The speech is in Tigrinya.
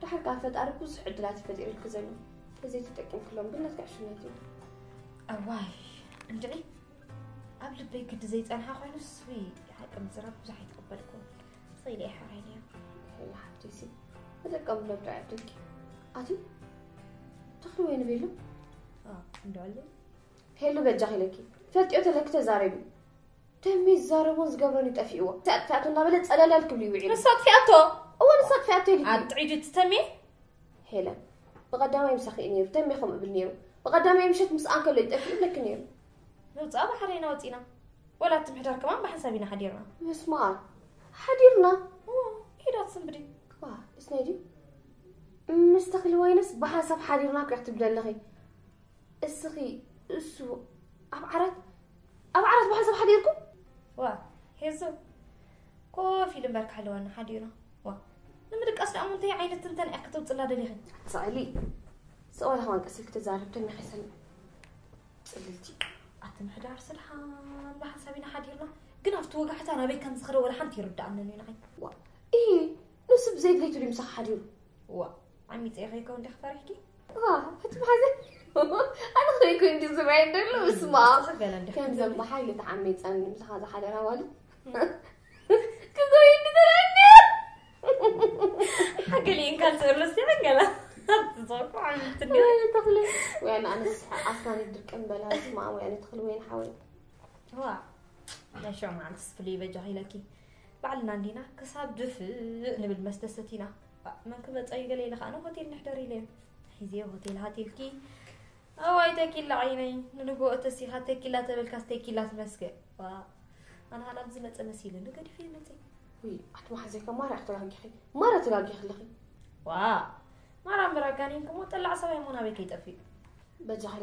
ሓርካ ፈጣሪ ብዙሕ ዕድላት እዩ ፈጢሩልኪ ዘሎ። ተዘይተጠቂምክሎም ግን ናትካ ዕሽነት እዩ። እዋይ እንድዒ፣ ኣብ ልበይ ግዲ ዘይጸንሓ ኮይኑስ፣ ውይ፣ ሓቂ ምዝራብ ብዙሕ ኣይተቐበልኩ። ስኢለ እየ ሓራይ ነይሩ። ሄላ ሓፍተይሲ፣ ተጠቀምሎም ጥራይ ዕድልኪ። ኣቲ፣ ተኽሊ ወይኒ ቤሎ? እንድዕሉ ሄሉ በጃኺ ኢለኪ። ትፈልጥዮ ተለኪ ተዛረቢ። ተሚ ዝዛረቦን ዝገብሮን ይጠፊእዎ። ኣጥፊኣቶ እናበለ ጸለለል ክብል ይውዒሉ። ንሳ ኣጥፊኣቶ። እወ ንሳ ኣጥፊኣቶ ኢልኪ። ኣጥዒዱ ትተሚ። ሄለን፣ ብቐዳማይ ምሳኺ እዩ ነይሩ። ተሚ ከምኡ እብል ነይሩ። ብቐዳማይ ምሸት ምስ ኣንከሎ ይጠፊኡ ብለኪ ነይሩ። ነውፃኣ ብሓደ ኢና ወፂና። ወላ እቲ ምሕዳር ከማን ብሓንሳብ ኢና ሓዲርና። ምስማር ሓዲርና። እዎ፣ ሄዳት ስንብዲ። ዋ፣ እስነይ ድዩ? ምስ ተኽሊ ወይንስ ብሓንሳብ ሓዲርና እኮ ክትብሊ ኣለኺ። እስኺ እሱ ኣብ ዓራት ኣብ ዓራት ብሓንሳብ ሓዲርኩም? ዋ፣ ሄዞ ኮፍ ኢሉ እምበር ክሕልወና ሓዲርና። ዋ፣ ንምድቃስ ደኣ እንታይ ዓይነት ትንተን እያ ከተውፅላ ደሊኺ? ስዕሊ ስቕ በላ ከማን ቀስ ኢልኪ ተዛረቢ ተሚ ከይሰምዕ። ጽልልቲ። ኣቲ ምሕዳር ስልሓን ብሓንሳብ ኢና ሓዲርና። ግን ኣብቲ ወጋሕታ ናበይ ከም ዝኸደ ወላ ሓንቲ ይርድኣንን እዩ ንዓይ። ዋ፣ እሂ፣ ንሱ ብዘይድሌቱ ድዩ ምሳኺ ሓዲሩ? ዋ፣ ዓሚፀ ከይከውን ዲኺ ፈሪሕኪ? ዋ፣ እቲ መሓዘ ኣነ ኮይኩ እንዲ ዝረኣይ ደሎ። ስማ፣ ተኸገለ እንዲ ከምዘን ብሓይሊ ተዓሚፀን ምሳኻ ዝሓደራ ማለት ክጎይ እንዲ ተረኒ። ሓገሊእን ካልፅእርስ ሓገላ ትዘቁ ዓሚትኒ። ተኽሊ ወይ ኣነ ኣነስ ኣስማኒ ድርቅን በላ። ስማ ወይ ኣነ ተኽሊ ወይን ሓወይ። ዋ፣ ናይ ሽዑ መዓልትስ ፍሉይ በጃኺ ኢለኪ። ባዕልና እንዲና ክሳብ ድፍእ ንብል መስተ ሰቲና። ዋ፣ መን ክመፀ እዩ ገለ ኢለ ከዓ ሆቴል ንሕደር ኢለ እየ። ሒዘዮ ሆቴል ሃቲልኪ። ኣዋይ ተኪላ ዓይነይ፣ ንንግሆ ተሲኻ ተኪላ ተበልካስ ተኪላ ትመስገ። ዋ፣ ኣነ ኸኣ ኣብዚ መፀ መሲልኒ ገዲፈ መፀ። ውይ ኣቲ መሓዘይ ከማራ ተጋጊኺ። ማራ ተጋጊኺ ኣለኺ። ዋ፣ ማራ እምበር ኣጋኒንክሞ ጠላዕ ሰብኣይ እሞ ናበይ ከይጠፍእ። በጃኺ